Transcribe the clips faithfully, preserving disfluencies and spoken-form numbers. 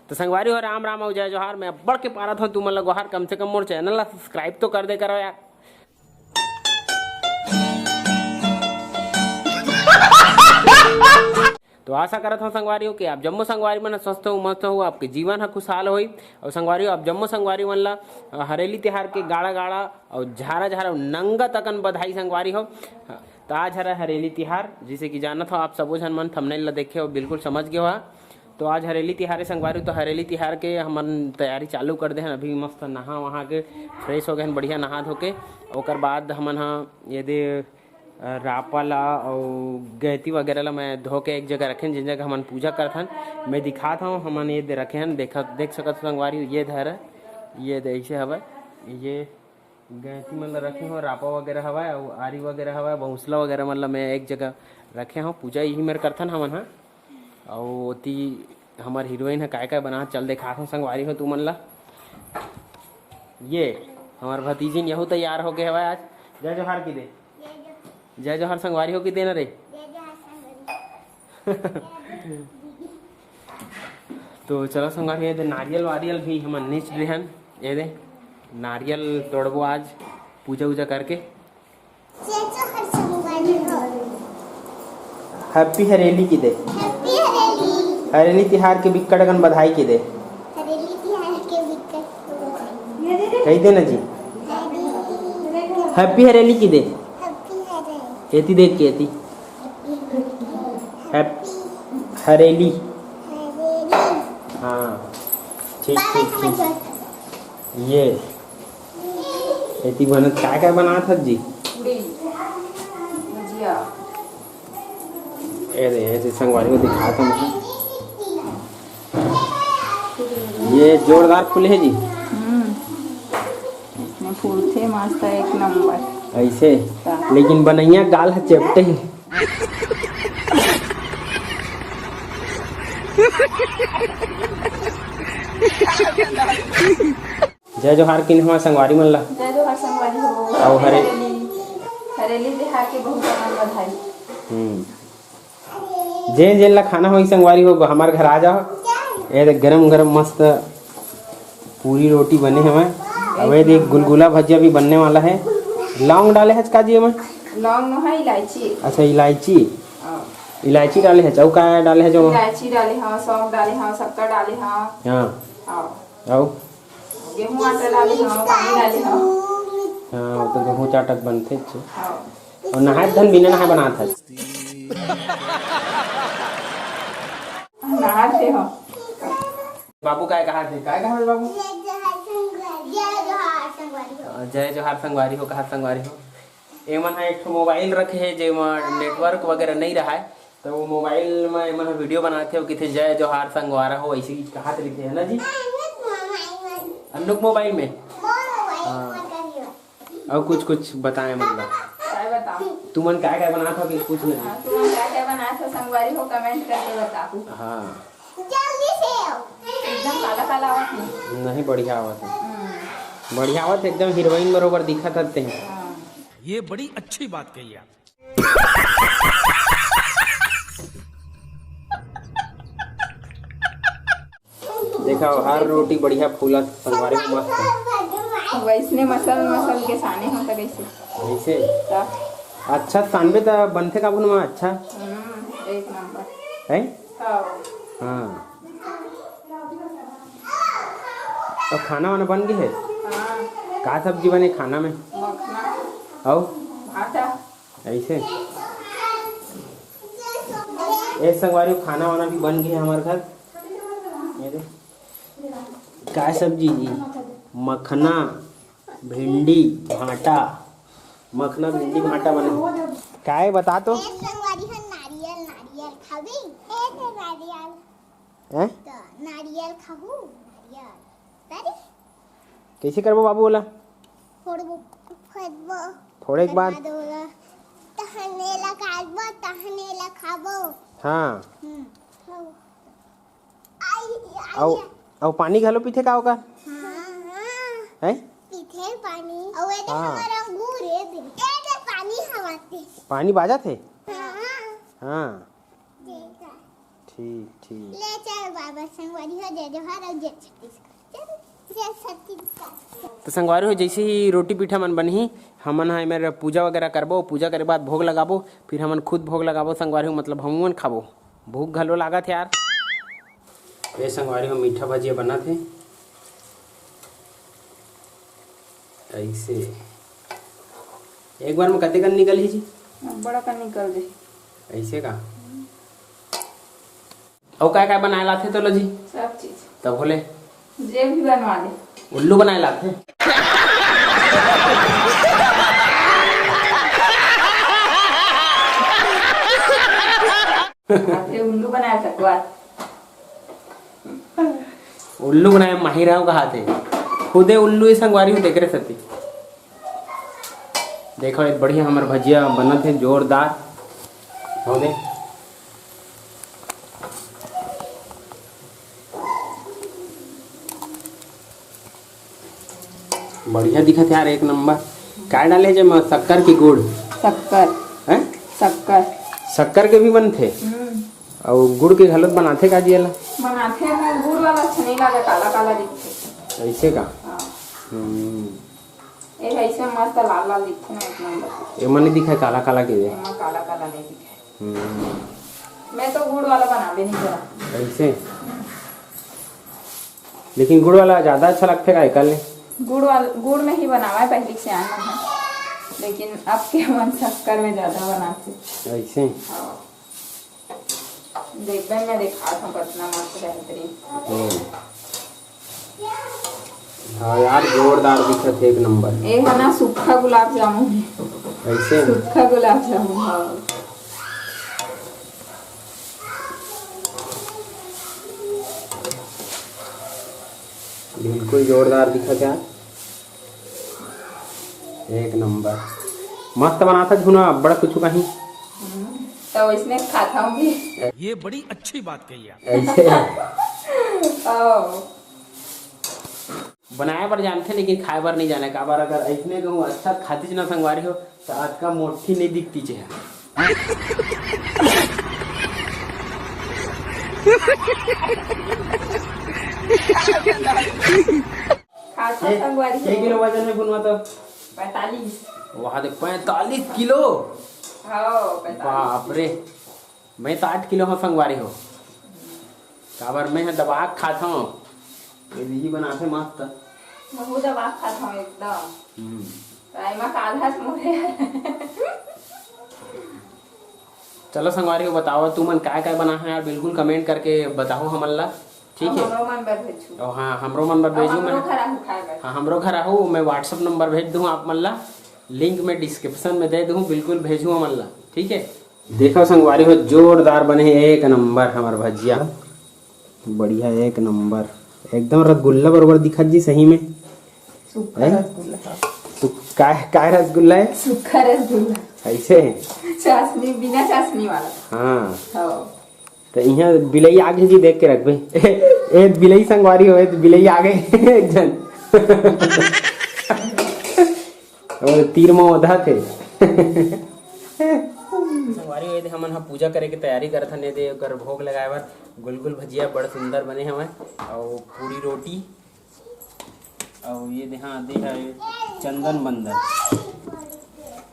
तो संगवारी हो, राम राम अउ जय जोहार। मैं अब्बड़ के पारत हूँ तुमन ला गोहार, कम से कम मोर चैनल ला सब्सक्राइब तो कर दे करो यार। तो आशा करत हूँ संगवारी हो कि आप जम्मो संगवारी मन स्वस्थ हो, मस्त हो, आपके जीवन ह खुशहाल होई। और संगवारी हो, आप जम्मो संगवारी मन ला, अ, हरेली तिहार के गाड़ा गाड़ा और झारा झारा नंगा तकन बधाई संगवारी हो। तो आज हरे हरेली तिहार, जैसे कि जानत हो आप सबो झन मन थंबनेल ला देखे हो, बिल्कुल समझ गए हो। तो आज हरेली तिहार है संगवारी, तो हरेली तिहार के हमन तैयारी चालू कर दे हन। अभी मस्त नहा वहा के फ्रेश हो गए हन, बढ़िया नहा धो के। ओकर बाद हमन ह ये दे, अ, रापा ला अउ गैती वगैरह ला मैं धो के एक जगह रखेन, जिन जगह हमन पूजा करथन। मैं दिखात हूँ, हमन ये दे रखे हन, देख, देख सकत हो संगवारी, ये धर, ये दे ऐसे हवय, ये गैती मन ल रखे हो, रापा वगैरह हवय, अउ आरी वगैरह हवय, बउसला वगैरह मन ल मैं एक जगह रखे हो। पूजा यही मेर करथन हमन ह। अउ ओती हमर हीरोइन ह काय काय बना, चल देखात हो संगवारी हो तुमन ल। ये हमर भतीजिन यहू तैयार होके हवय आज। जय जोहार की दे। जय जोहार संगवारी हो की दे न रे। तो चलो संगवारी, ये दे नारियल वारियल भी हमन निच रेहन। ये दे नारियल तोड़बो आज पूजा उजा करके। चेचो हर संगवारी हो। हैप्पी हरेली की दे। हैप्पी हरेली। हरेली तिहार के बिक्कट अकन बधाई की दे। हरेली तिहार के बिक्कट बधाई। कही दे ना जी। हरेली। हैप्पी हरेली की दे। हैप्पी हरेली। एती देख के एती। हैप्पी हरेली। हाँ, ठीक, ठीक, ठीक। ये एती बनत काय काय बनात हस जी? पूड़ी, भुजिया। ए रे, ए रे, संगवारी को दिखाता हूँ। ये जोरदार फूले है जी। हम्म। इसमें फूलथे मस्त एक नंबर। ऐसे? ता। लेकिन बनैया गाल ह चेपटे ही। जय जोहार किन हमार संगवारी मन ला। जय जोहार संगवारी हो। अउ हरे- हरेली, हरेली तिहार के बहुत बहुत बधाई। हम्म। जेन जेन ला खाना होही संगवारी हो, हमार घर आ जाओ। ये देख, गरम गरम मस्त पूरी रोटी बने हवय। अब ये देख, गुलगुला भजिया भी बनने वाला है। लौंग डाले हच का जी एमा? लौंग नो है, इलायची। अच्छा, इलायची। हाँ। इलायची डाले हच, अउ का डाले हच ओमा? इलायची डाले हव, सौंफ डाले हव, शक्कर डाले हव। हाँ। हाँ। अउ? गेहूं आटा डाले हव, पानी डाले हव। हाँ, वो तो गेहूं आटा के बनथे। हाँ। अउ नहाए धन बिना नहाए बनात हच। नहात हे हो। बाबू काय कहा थे? काय कहा थे बाबू? जय जोहार संगवारी हो। जय जोहार संगवारी हो, कहा संगवारी हो। एमन ह एक ठो मोबाइल रखे हे, जेमा नेटवर्क वगैरह नहीं रहा है, तो वो मोबाइल में एमन ह वीडियो बनाते हो, किथे जय जोहार संगवारा हो, ऐसे ही कहा थे लिखे है ना जी? अनुक मोबाइल में। हाँ। अउ कुछ कुछ बताए मतलब। काय बताओ? तुमन काय काय बनात हो कि कुछ नहीं? हाँ, तुमन काय काय बनात हो संगवारी हो, कमेंट करके बताओ। हाँ। जल्दी से आओ। एकदम काला काला आवत है। नहीं, बढ़िया आवत है। हम्म। बढ़िया आवत है, एकदम हीरोइन बरोबर दिखत हते हैं। हाँ। ये बड़ी अच्छी बात कही आप। देखा, हर रोटी बढ़िया फूला संगवारी, मस्त। वैसने मसल मसल के साने हो त कैसे? वैसे? त? अच्छा सानबे त बनथे का भुनमा अच्छा? हम्म, एक नंबर। है? हाँ। हाँ। तो खाना वाना बन गए है? हाँ। का सब्जी बने खाना में? मखना। अउ? भाटा। ऐसे? ए संगवारी, खाना वाना भी बन गए हमारे घर। ये दे। का सब्जी जी? मखना, भिंडी, भाटा। मखना, भिंडी, भाटा बने। काय बता तो? ए संगवारी हो, नारियल, नारियल खाबी? ए दे नारियल। हैं? तो नारियल खाबू, नारियल। तारी? कैसे करबो बाबू ओला? फोड़बो, फोड़बो। फोड़े के बाद? बाद ओला तहने ला काटबो, तहने ला खाबो। हाँ। हम्म, खाओ। आई, आई, अउ, आई। अउ पानी घलो पीथे का ओकर? हाँ, हाँ। हैं? पीथे पानी। अउ ये दे हाँ। हमारा अंगूर, ये दे। ये दे पानी हवाते। पानी बाजत हे? हाँ। हाँ। ठीक है। ठीक, ठीक। ले चल बाबा, संगवारी हो, जय जोहार अउ जय छत्तीसगढ़। चल, जय छत्तीसगढ़। तो संगवारी हो, जैसे ही रोटी पीठा मन बनही, हमन ह एमेर पूजा वगैरह करबो, पूजा करे बाद भोग लगाबो, फिर हमन खुद भोग लगाबो संगवारी हो, मतलब हमन खाबो। भूख घलो लागत हे यार। ये संगवारी हो, मीठा भजिया बनत हे। ऐसे एक बार में कतेकन निकलही जी? बड़ा का निकल जाही। ऐसे का? अउ काय काय बनाए लाथे तोला जी? सब चीज। तब होले? जे भी बनवा दे। उल्लू बनाए लाथे? आथे उल्लू बनाए सकवा। उल्लू बनाए माहिर हव कहाथे। खुदे उल्लू ही संगवारी हो, तेकरे सेती। देखो, एक बढ़िया हमर भजिया बनत हे, जोरदार। हो दे। बढ़िया दिखत हे यार, एक नंबर। काय डाले जे म-, शक्कर की गुड़? शक्कर। हैं? शक्कर। शक्कर के भी बनथे? हम्म। अउ गुड़ के घलो बनाथे का जी एला? बनाथे, मगर गुड़ वाला अच्छा नहीं लागे, काला काला दिखथे। ऐसे का? हाँ। हम्म। ए ऐसे मस्त लाल लाल दिखथे ना, एक नंबर। एमा नहीं दिखाए काला काला के? एमा काला काला नहीं दिखाए। हम्म। मैं तो गुड़ वाला बनाबे नहीं करा। ऐसे? लेकिन गुड़ वाला ज्यादा अच्छा लगथे का एकर ले? गुड़ वाल-, गुड़ में ही बनावा है पहले से आना है, लेकिन अब के मन शक्कर में ज्यादा बनाथे। ऐसे? हाँ। देखबे, मैं दिखात हूँ कितना मस्त बेहतरीन। हम्म। हाँ यार, जोरदार दिखत हे, एक नंबर। ए है ना सूखा गुलाब जामुन है। ऐसे? सूखा गुलाब जामुन, हाँ। बिल्कुल जोरदार दिखत हे यार। एक नंबर। मस्त बनाथा झुना, अब्बड़ कुछु कहीं। हम्म, तो इसने खाता हूँ भी। ये बड़ी अच्छी बात कही आप। ऐसे? ओ। बनाए बर जानथे, लेकिन खाए बर नहीं जाने। काबर अगर ऐसने कहूँ अच्छा खातीच ना संगवारी हो, तो अतका मोटी नहीं दिखती चेहरा। खाथो छे, संगवारी छे हो। किलो वजन में बुनवा तो। पैंतालीस। वहाँ दे, पैंतालीस किलो। हाँ, पैंतालीस। बाप रे, मैं तो आठ किलो हूँ संगवारी हो। काबर मैं ह दबा के खात हूँ। ये दीदी बनाथे मस्त। महू दबा के खात हूँ एकदम। हम्म। तो एमा का आधा मोरे। चलो संगवारी हो, बताओ तुमन काय काय बना है यार, बिल्कुल comment करके बताओ हमन ला। ठीक है? हमरो मन बर भेजहू। ओ हाँ, हमरो मन बर अउ भेजहू हमरो मैं। घर आहू खाए बर। हाँ, हमरो घर आहू, मैं WhatsApp नंबर भेज दूँ आप मन ला, link में description में दे दूँ, बिल्कुल भेजहू हमन ला, ठीक है? देखो संगवारी हो, जोरदार बने हे, एक नंबर हमर भजिया, बढ़िया, एक नंबर, एकदम रसगुल्ला बरोबर दिखत जी, सही में। सूखा हैं? रसगुल्ला, हाँ। सु-, काय, काय रसगुल्ला है? सूखा रसगुल्ला। ऐसे? चाशनी, बिना चाशनी वाला। हाँ। हाँ। तो यहाँ बिलई आगे जी, देख के रखबे। ए, बिलई संगवारी हो, ए, बिलई आगे एक जन। और तीर में ओधा थे। संगवारी हो, ए दे हमन ह पूजा करे के तैयारी करत हन, ए दे ओकर भोग लगाए बर गुलगुल भजिया बड़ सुंदर बने हवय, और पूरी रोटी, और ये दे, हाँ, दे है चंदन बंदन,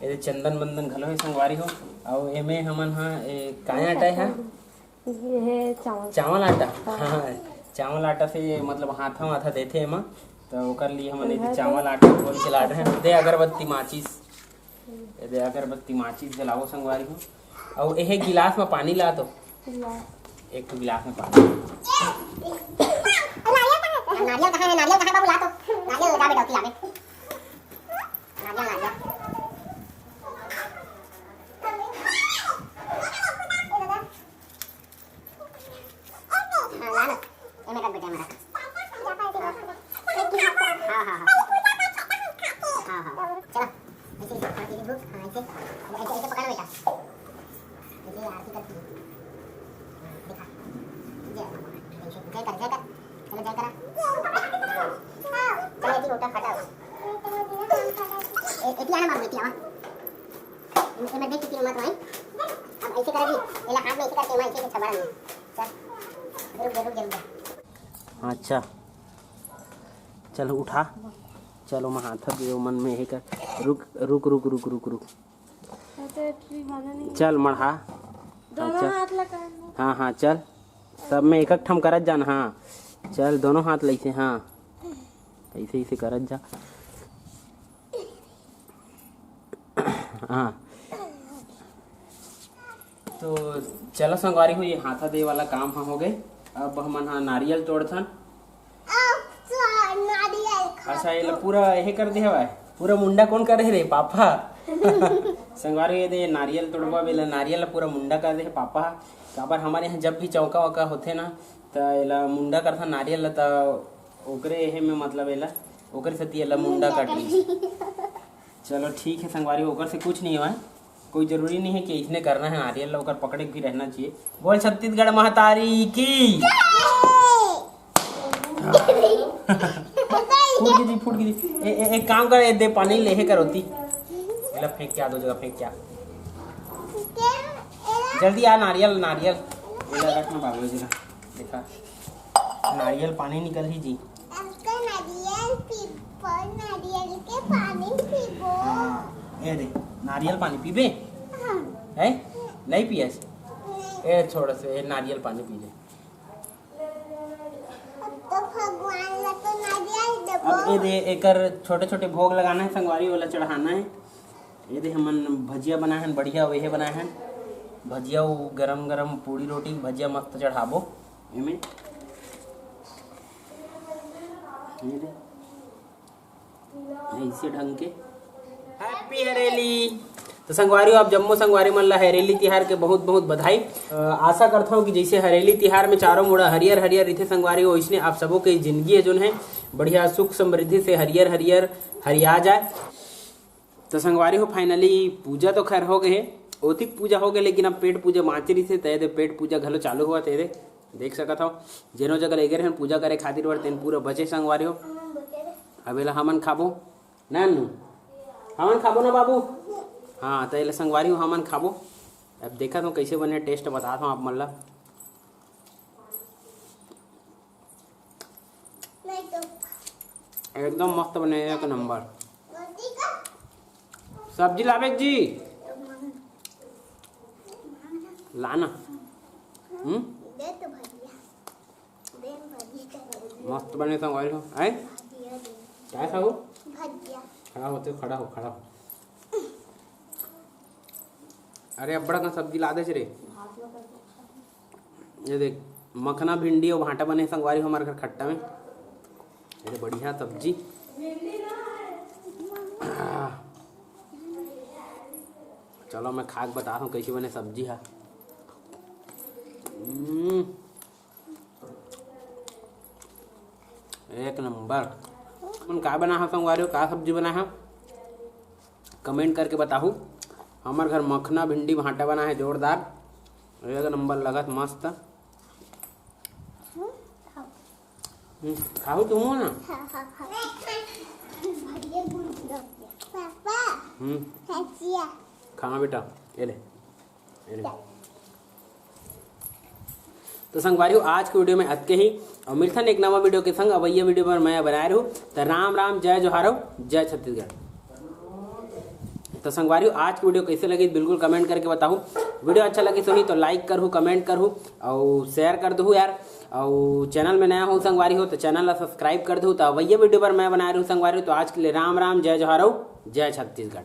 ये दे चंदन बंदन घलो है संगवारी हो। और एमे हमन ह, ए, काय आटा है? ये चावल। चावल आटा? हाँ। हाँ, चावल आटा से, मतलब, हाथा माथा देथे एमा, तो ओकर लिए हमन ये दे चावल आटा घोल के लात हन। दे अगरबत्ती माचिस, ये दे अगरबत्ती माचिस जलाओ संगवारी हो। अउ एहे गिलास में पानी ला तो। ला। एक ठो गिलास में पानी। नारियल कहाँ है? नारियल कहाँ है बाबू? ला तो। नारियल लगा बेटा, ला बे। नारियल, नारियल। हाँ, ला ना। ये मेरा बेटा, मेरा। हाँ, हाँ, हाँ। हाँ, हाँ। चलो। ऐसे, ऐसे, हाँ, दीदी, धूप, हाँ, ऐसे। ऐसे, ऐसे पकड़ बेटा। ऐसे आरती करती है। हाँ, दिखा। जय, ऐसे, जय कर, जय कर। चलो, जय करा। हाँ। चलो, ये लोटा फटा हुआ। अच्छा, चलो उठा। चलो, मैं हाथ दे मन में हे कर। रुक, रुक, रुक, रुक, रुक, रुक। हाँ, तो ट्री वाला नहीं। चल, मढ़ा। दोनों हाँ, चल। हाथ लगा लो। हाँ, हाँ, चल। सब में एक एक ठम करत जान। हाँ, चल, दोनों हाथ लइसे। हाँ, ऐसे, ऐसे करत जा। हाँ, तो चलो संगवारी हो, ये हाथा दे वाला काम ह हो गए। अब हमन हा नारियल तोड़थन। अब तो नारियल खा अच्छा, ये लो। पूरा यही कर दे हवाए, पूरा मुंडा कौन करे रे? पापा। संगवारी, ये दे नारियल तोड़बा बेला, नारियल ला पूरा मुंडा कर दे हे पापा। काबर हमारे यहाँ जब भी चौका वौका होथे ना, त एला मुंडा करथन नारियल ला, त ओकरे एहे में मतलब एला, ओकरे सेती एला मुंडा काट ली। चलो ठीक है संगवारी, ओकर से कुछ नहीं हुआ है। कोई जरूरी नहीं है कि इसने करना है नारियल ला, ओकर पकड़े भी रहना चाहिए। बोल छत्तीसगढ़ महतारी की। फूट गई जी, फूट गई जी। ए, ए, एक काम कर, ए, दे पानी लेहे कर होती। एला फेंक के आ, दो जगह फेंक के आ। जल्दी आ, नारियल, नारियल। एला रख ना बाबू जी, देखा, नारियल पानी निकल ही जी। अंकल, नारियल पीबो, नारियल के पानी पीबो। हाँ, ए दे, नारियल पानी पीबे? हाँ। है? नहीं पियस? नहीं। ए, छोड़ से, ए, नारियल पानी पी ले। अब तो भगवान ला तो नारियल देबो। अब ए दे, एकर छोटे-छोटे भोग लगाना है संगवारी, वाला चढ़ाना है। ये दे, हमन भजिया बनाए हन, बढ़िया वेहे बनाए हन। भजिया, वो गरम गरम पूड़ी रोटी, भजिया मस्त चढ़ाबो एमे। ये दे, ऐसे ढंग के। हैप्पी हरेली। तो संगवारी हो, आप जम्मो संगवारी मन ला हरेली तिहार के बहुत बहुत बधाई। अ, आशा करता हूँ कि जैसे हरेली तिहार में चारों मुड़ा हरियर हरियर रहिथे संगवारी हो, इसने आप सबों के जिंदगी है जोन है बढ़िया सुख समृद्धि से हरियर हरियर हरिया जाए। तो संगवारी हो, finally पूजा तो खैर हो गए है, ओतिक पूजा हो गए, लेकिन अब पेट पूजा बाँचे रहिसे, त ये दे पेट पूजा घलो चालू हुआ, त ये दे देख सकत हो, जेनो जगह लेगे रहन पूजा करे खातिर बर, तेन पूरा बचे संगवारी हो। अब एला हमन खाबो, ना नू? हमन खाबो ना बाबू? हाँ, त एला संगवारी हो, हमन खाबो। अब देखत हो कैसे बने, taste बतात हो आप मन ला। एकदम मस्त बने, एक नंबर। सब्जी लाबे जी? लाना। हम्म? मस्त बने संगवारी हो। आए? क्या खाओ? खड़ा होते, खड़ा हो, खड़ा हो। अरे, अब्बड़ का सब्जी ला दे रे। ये देख, मखना, भिंडी और भांटा बने संगवारी हो हमारे घर खट्टा में। ये बढ़िया सब्जी। चलो, मैं खा के बता हूँ कैसे बने सब्जी है। हम्म, एक नंबर। अपन का बना है संगवारी हो, का सब्जी बना है? Comment करके बताहू। हमर घर मखना भिंडी भांटा बना है, जोरदार, एक नंबर लगत, मस्त। हम्म, खाहू तुम ना? पापा, हम्म, खाना बेटा, ये ले। तो संगवारी हो, आज के video में अतके ही, और मिलथन एक नवा video के संग। अवैया video पर मैं बनाए रहू, तो राम राम, जय जोहारो, जय छत्तीसगढ़। तो संगवारी हो, आज के video कैसे लगी, बिल्कुल comment करके बताहू। Video अच्छा लगी सही तो like करहू, comment करहू और share कर दहू यार। और channel में नया हो संगवारी हो तो channel ला subscribe कर दहू। तो अवैया video पर मैं बनाए रहू संगवारी हो। तो आज के लिए राम राम, जय जोहारो, जय छत्तीसगढ़।